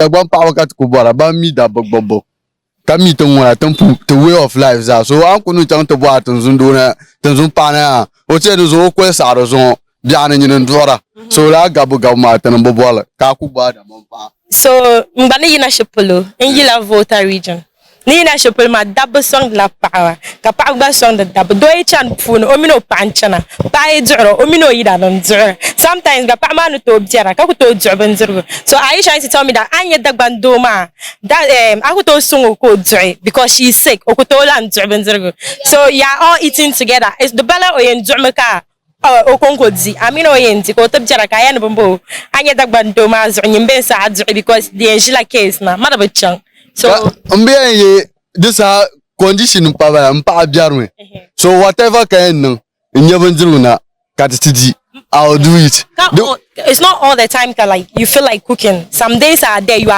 Dagbaŋ paɣaba ka ti ku bɔra ban mi dabba gbubbu ka mi ti ŋuna ti ni ti way of life zaa. So a ni ku niŋ chaŋ ti bɔhi tinzun doo na tinzun paɣa na yaa o ti yɛn ni zuŋɔ o koli saɣiri zuŋɔ biɛɣu ni nyini n duɣira. So lala gabbu gabbu maa ti ni bi bɔrili ka a ku gbaai Dagbaŋ paɣa. So n gba ni yina shɛli polo n yila Volta Region. Ni yina shɛli polo maa, dabba sɔŋdila paɣaba ka paɣaba gba sɔŋdi dabba. Doo yi chani puuni, o mini o paɣa n chana. Paɣa yi duɣira, o mini o yidana n duɣira. Sometimes gba paɣa maa ni tooi biɛra ka ku tooi duɣi bindirigu. So are you trying to tell me that a ni nyɛ Dagban doo maa that a ku tooi sɔŋ o ka o duɣi because she is sick, o ku tooi lan duɣi bindirigu? So you are all eating together. It's di bala o yɛn duɣimi ka o konko di, a mini o yɛn di ka o ti biɛra ka a yɛn ni bimbo a nyɛ Dagban doo maa zuɣu nyin bɛ n sa a duɣi because di yɛn ʒila case na ma di bi chaŋ. So N bi yɛn ye di saha condition n pa bala n paɣa biɛrimi, so whatever ka yɛn niŋ n nyɛ bindirigu na ka ti ti di, I will do it. It's not all the time ka like you feel like cooking. Some days are there you are